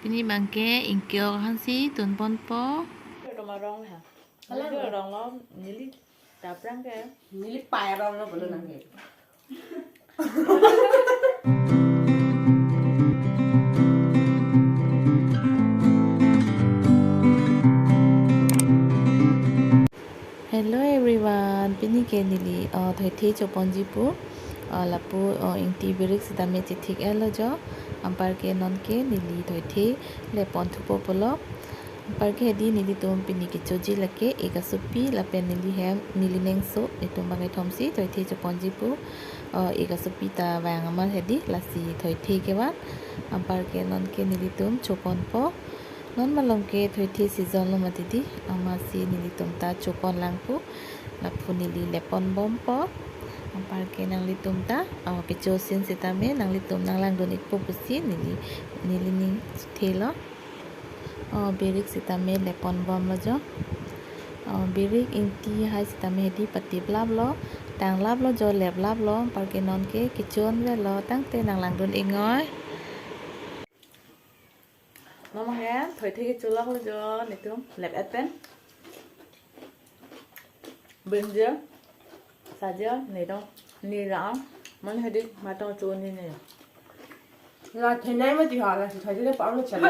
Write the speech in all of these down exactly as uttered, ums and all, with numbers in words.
Pini abangke ingki-ok ahansi tunponpo. Rong ha. Kalang. Rong lo, neli ta aphrang ke. Neli pai rong lo bolo nangke. Hello everyone, pini ke neli, uh, thoithe choponji pu, uh, lapu, uh, ingti birik sitame chethik-etlo jo, anparke nonke neli thoithe leponthupo pulo. Anparke hedi nelitum pini kechoji lake ek asopi lapen neli hem neli nengso, netum bang kethomsi thoithe choponji pu, uh, ek asopi ta vang amat hedi lasi thoithe kevan, anparke nonke nelitum choponpo. Non malom ke thoithe season lo mati di, amatsi nelitum ta choponlang pu, lapu neli leponbompo. Anparke nanglitum ta, oh, kechosin sitame, nanglitum nanglangdun-ikpo pusi neli, neli ning suthe lo. Oh, birik sitame leponbomlo jo. Oh, birik ingti hai sitame hedi patiplaplo, tanglaplo jo, leplaplo, anparke nonke kechonvelo, tangte nanglangdun-ik noi. Non abangke thoithe kecholoklo jo, netum lep-et pen. Brinjal, sajal, nedong, nira, man hedi matong cho-un-e ne. La thenai mati ha, lasi thoithe le pang le chala.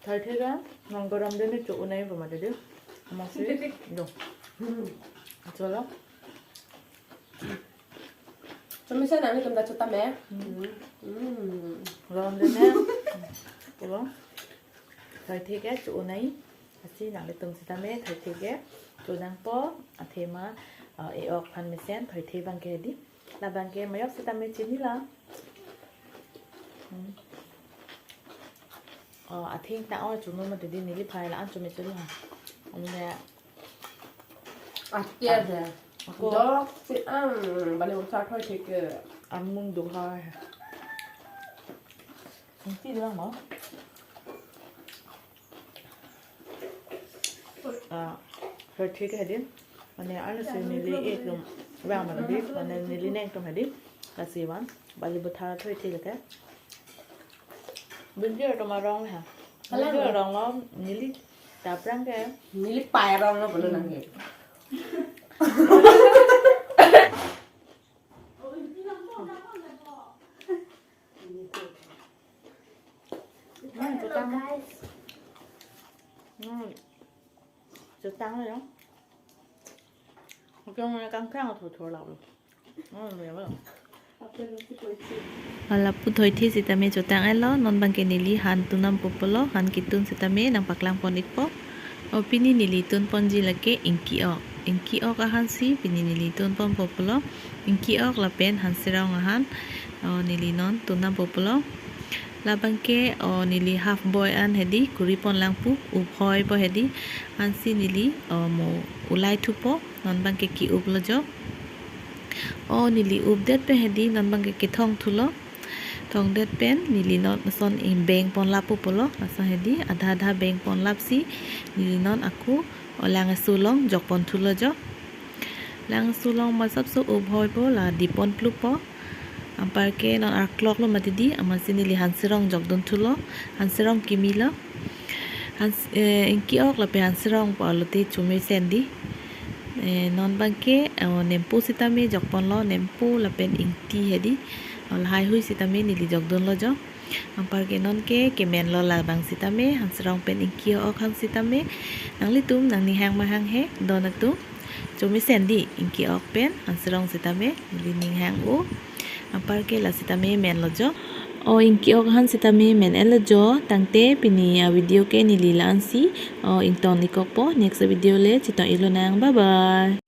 Thoithe le nang gorom de ne cho-un-e pu mati di. Amatsi do. Hmm. Cholo. Chomisen nanglitum ta chotame. Hmm. Hmm. Gorom de ne. Pulo. Thoithe ke cho-un-e. Lasi nanglitum sitame thoithe ke chodangpo, athema, uh, e-ok aphan mesen thoithe abangke di. La abangke mayok sitame chinilo. Hmm. Oh, atheng ta-oi chuno mati di, neli phai la-an chome cholo ha. Amne. Atia de. Ako. Dok si ang bali usa thoithe ke. Amung do ha. Ingti lang mo. Ah, thoithe ke hedi. Mane arloso neli etum vang mati di, mane neli nengtum hedi. Lasi van, bali buthar thoithe lake. Brinjal atum arong ha. Kalang. Brinjal arong lo, neli ta aphrang ke. Neli pai rong lo bolo nangke. Hmm, chotang. Hmm. Chotanglo. Kangkhang thotho lalo. Hmm, ya ba. Lapu thoithe sitame chotang-etlo, non abangke neli han tun dampo pulo, han ketun sitame nangpaklangpon-ikpo. O pini neli tunponji lake ingki-ok. Ingki-ok ahansi pini neli tunponpo pulo. Ingki-ok lapen hanserong ahan, o, neli non tun dampo pulo. La abangke, o, neli half boil an hedi kuriponlang pu, up hoipo hedi. Ansi neli, o, mo ulaithupo, non abangke ki-uplo jo. O, neli updet pen hedi non abangke kethongthulo. Thongdet pen neli non ason ingbengponlappo pulo. Lason hedi adha adha bengponlapsi neli non ako, o, lang aso along jokponthulo jo. Lang aso along masapso up hoipo, la diponpluppo. Anparke non arkloklo mati di, amatsi neli hanserong jokdunthulo. Hanserong kimilo. Hans-, eh, ingki-ok lapen hanserong pu alote chomesen di. Eh, non abangke, eh, nempo sitame jokponlo, nempo lapen ingti hedi. O, lahai hui sitame neli jokdunlo jo. Anparke nonke kemenlo labang sitame, hanserong pen ingki-ok ahan sitame. Nanglitum nangning hang ma hanghe, don atum. Chomesen di, ingki-ok pen hanserong sitame neli ning hang-o. Anparke la sitame menlo jo. O, ingki-ok ahan sitame men-etlo jo. Tangte pini avideo ke neli la-ansi, o, ington-ikkokpo. Next video le chetong-ik lonang. Bye bye.